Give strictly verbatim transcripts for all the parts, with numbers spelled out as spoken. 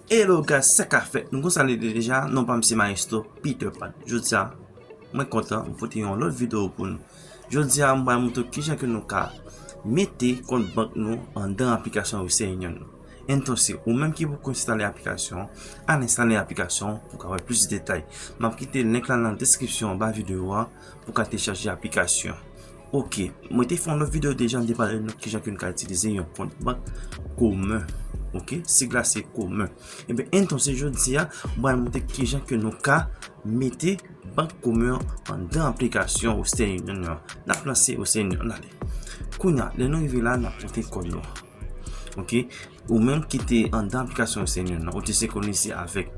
Hello guys, sa k ap fèt? Nou konn sa li ye deja, non pa m se Maestro Peter Pan. Jodi a, mwen kontan, m pote yon lòt videyo pou nou. Jodi a, m pral montre w kijan ke nou ka mete kont bank nou anndan aplikasyon Western Union nou. Entonces, ou menm ki poko enstale aplikasyon, al enstale aplikasyon pou w ka wè plis detay. M ap kite link la nan deskripsyon anba videyo a pou w ka telechaje aplikasyon. Ok, mwen te fè yon lòt videyo deja, m te pale nou kijan ke nou ka itilize yon kont bank komen. Ok, sig la se komen. Ebyen, entonces, jodi a, m pral montre kijan ke nou ka mete bank komen an anndan aplikasyon Western Union nan. N ap lanse Western Union, ale. Kounye a, lè nou rive la, n ap pote kòd nou. Ok, ou menm ki te anndan aplikasyon Western Union nan, ou te senkwonize avèk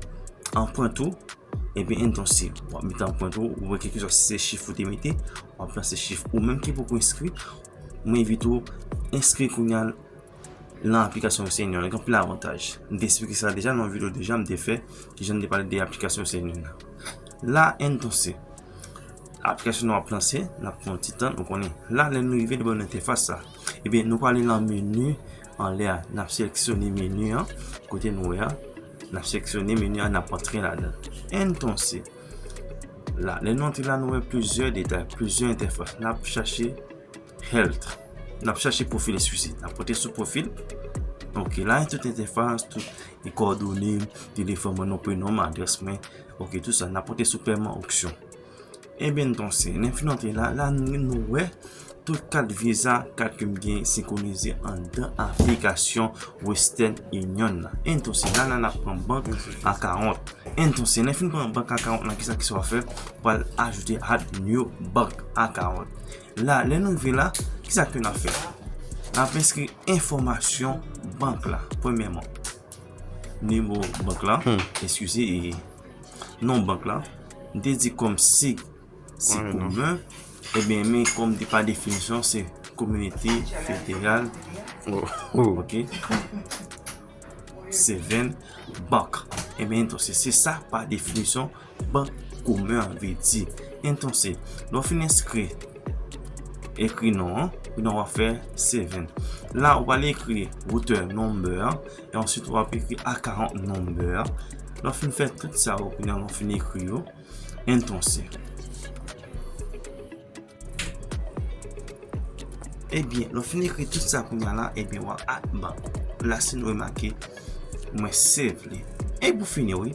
anprent ou, ebyen, entonces, w ap mete anprent ou, ou wè kèlkeswa si se chif ou te mete, w ap lanse chif. Ou menm ki poko enskri, mwen envite w enskri kounye a lan aplikasyon Western Union, li gen anpil avantaj. M te eksplike sa deja nan yon videyo deja, m te fè, kijan m te pale de aplikasyon Western Union nan. La, entonces, aplikasyon nou ap lanse, n ap pran yon ti tan, nou konnen. La, lè nou rive devan entèfas sa, ebyen, nou prale lan meni anlè a, n ap seleksyone meni an, kote nou wè a, n ap seleksyone meni an, n ap antre ladan. Entonces, la, lè nou antre la, nou wè plizyè detay, plizyè entèfas. N ap chache health. N ap chache pwofil, eskize. N ap pote sou pwofil. Ok, la, tout entèfas, tout e kòdone, telefòn mwen, non, prenon m, adrès mwen. Ok, tout sa. N ap pote sou pèman opsyon. Ebyen, entonces, lè n fin antre la, la, nou, nou wè tout kat viza, kat ke m gen senkwonize anndan aplikasyon Western Union nan. Entonces, la, la, n ap pran bank akawont. Entonces, lè n fin pran bank akawont lan, kisa, kisa w ap fè? W pral ajoute add new bank account. La, lè nou rive la, kisa ke n ap fè? N ap enskri enfòmasyon bank la, premyèman. Nimewo bank la, eskize, e non bank la. M te di kòm sig, se komen. Ebyen, men kòm de pa definisyon, se Community Federal. Ok. Seven Bank. Ebyen, entonces, se sa, pa definisyon, bank komen an vle di. Entonces, lè w fin enskri, ekri non an, kounye a w ap fè seven. La, w pral ekri router number an, e answit w ap ekri account number an. Lè w fin fè tout sa yo, kounye a lè w fin ekri yo, entonces. Ebyen, lè w fin ekri tout sa kounye a la, ebyen, w ap add bank. La, si nou remake, mwen save li. E pou fini, wi.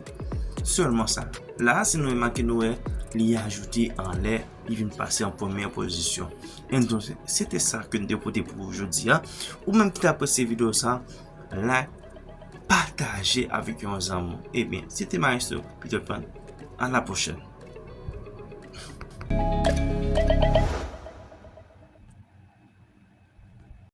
Sèlman sa. La, si nou remake, nou wè, li ajoute anlè, li vin pase an premyè pozisyon. Entonces, se te sa ke n te pote pou ou jodi a. Ou menm ki te apresye videyo sa, like, pataje avèk yon zanmi w. Ebyen, se te Maestro Peter Pan. À la prochaine.